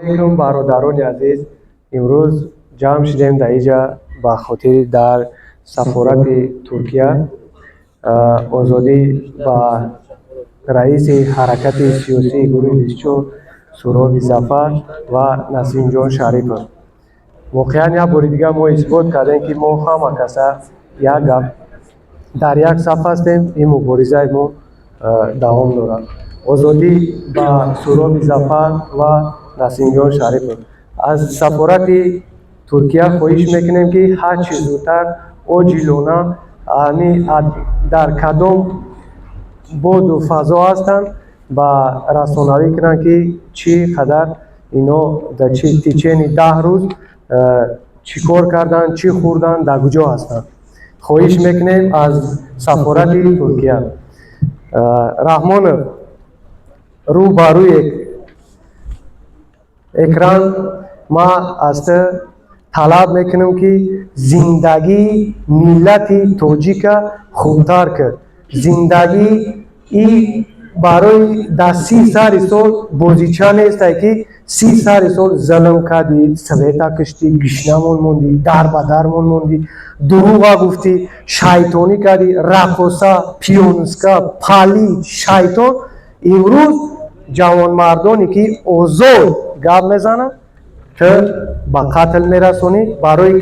Алейкум, бародарони азиз. Имрӯз ҷамъ шудем дар инҷа ба хотири дар сафорати Туркия озодӣ ба раиси ҳаракати сиёсии гурӯҳи 24, Суроби Зафар ва Насимҷон Шарипов. Воқеан, як бори дигар мо исбот кардем, ки мо ҳама каса як гап, дар як саф ҳастем. Ин муборизаи мо давом дорад. Озодӣ ба Суроби Зафар ва Насимҷон Шарипов. Аз сафорати Туркия хоҳиш мекунем, ки ҳар чӣ зудтар, оҷилона, дар кадом боду фазо ҳастанд, ба расонавӣ кунанд, ки чӣ қадар ино дар течение 10 рӯз чӣ кор карданд, чӣ хӯрданд, дар куҷо ҳастанд. Хоҳиш мекунем аз сафорати Туркия. Раҳмонов, рӯ ба рӯи экран ман аз ту талаб мекунам, ки зиндагии миллати тоҷика хубтар кун. Зиндагӣ и барои дар 30 сари сол бозича нестай, ки 30 сари сол зулм кардӣ, света куштӣ, гишнамон мондӣ, дар ба дармон мондӣ, дурӯға гуфтӣ, шайтонӣ кардӣ, раққоса, пьяница, палид, шайтон. Имрӯз ҷавонмардоне, ки озод гап мезананд, ту ба қатл мерасонӣ, барое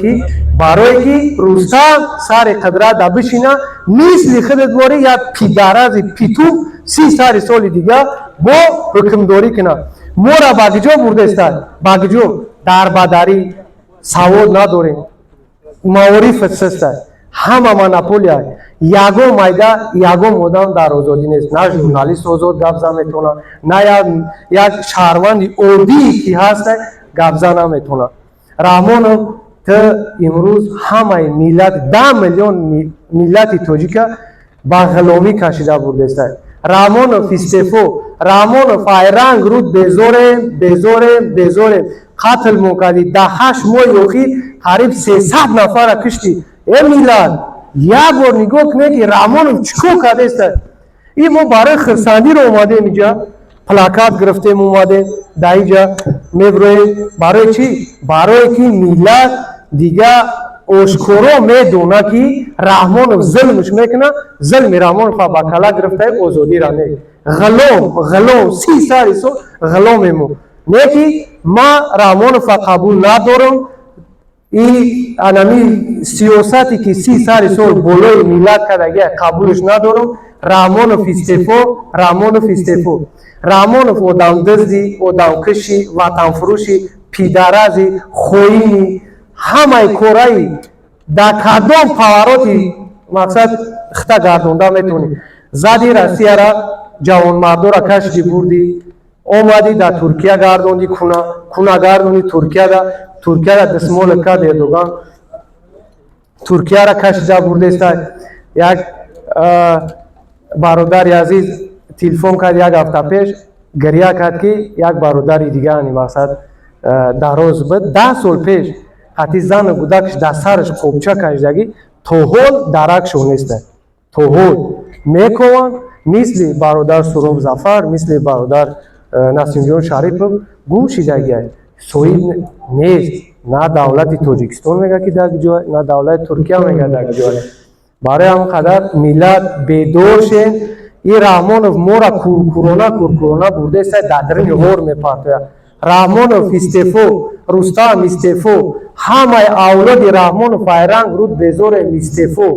ки Рустам сари қудрат да бишина, мисли худат бори як пидарази петух 30 сари соли дига бо ҳукмдорӣ кунад. Моро ба куҷо бурдестад? Ба куҷо? Дарбадарӣ, савод надорем, маориф систад, ҳама монополия. Ягон майда, ягон одам дар озодӣ нест. На журналист озод гап зан метавонад, на як шаҳрванди оддие, ки ҳаста, гап зан наметавонад. Раҳмонов, ту имрӯз ҳамаи миллат, 10 миллион миллати тоҷика ба ғуломӣ кашида бурдеста. Раҳмонов, истеъфо! Раҳмонов, айранг руд безорем, безорем, безорем. Қатлмон кардӣ. Дар 8 моҳи охир қариб 300 нафарра куштӣ. Э, миллат, як бор нигоҳ кунед, ки Раҳмонов чӣ кор кардеста. И мо барои хурсандиро омадем инҷа, плакат гирифтем, омадем, дар инҷа мебироем. Барои чӣ? Барое ки миллат дига ошкоро медонад, ки Раҳмонов зулмш мекунад. Зулми Раҳмонов ба кала гирифтаи, озодира не, ғулом, ғулом, 30 сари сол ғуломемо. Не ки ман Раҳмонова қабул надорам. И анами сиёсате, ки 30 сари сол болои миллат кардагия, қабулш надорам. Раҳмонов, истеъфо! Раҳмонов, истеъфо! Раҳмонов одамдизди, одамкуши, ватанфурӯши, пидарази, хоини, ҳамаи кораи. Дар кадом повороти мақсад хита гардонда метавонӣ? Зади Россияра, ҷавонмардора кашиди, бурдӣ, омадӣ, дар Туркия гардондӣ, куна куна гардондӣ Туркияда, Туркияда дастмола кард Эрдоган, Туркияра кашида бурдеста. Як бародари азиз телефон кард як ҳафта пеш, гиря кард, ки як бародари дигаани мақсад дароз буд, 10 сол пеш ҳатти зану кӯдакаш дар сараш қобча кашидагӣ, то ҳол даракшон неста. То ҳол мекованд. Мисли бародар Суроб Зафар, мисли бародар Насимҷон Шарипов гум шидагия, соҳиб нест. На давлати Тоҷикистон мега, ки дар ҷой, на давлати Туркия мега, дар ҷой. Барои ҳамон қадар, миллат, бедор шен. И Раҳмонов мора куркурона, куркурона бурдеста, дар даруни ғор мепартояд. Раҳмонов, истеъфо! Рустам, истеъфо! Ҳамаи авлоди Раҳмонов, айранг руд безорем, истеъфо!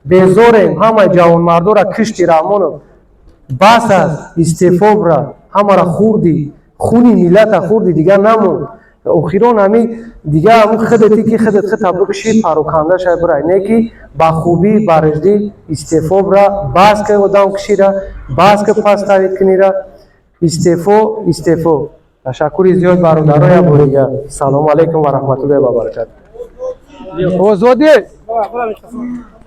Безорем. Ҳамаи ҷавонмардора кишти, Раҳмонов, бас аст, истеъфо бира. Ҳамара хурдӣ, хуни миллата хурдӣ, дигар намонд. Охирон ҳами дигар ҳамун худате, ки худат худта бикушӣ, пароканда шай бирай. Не ки ба хубӣ, ба руждӣ истеъфо бира. Бас ки одам кушира, бас ки паставид кунира. Истеъфо, истеъфо! Ташаккури зиёд, бародаро. Як бори дигар салому алайкум ва раҳматуллоҳи ва баракату. Озодӣ!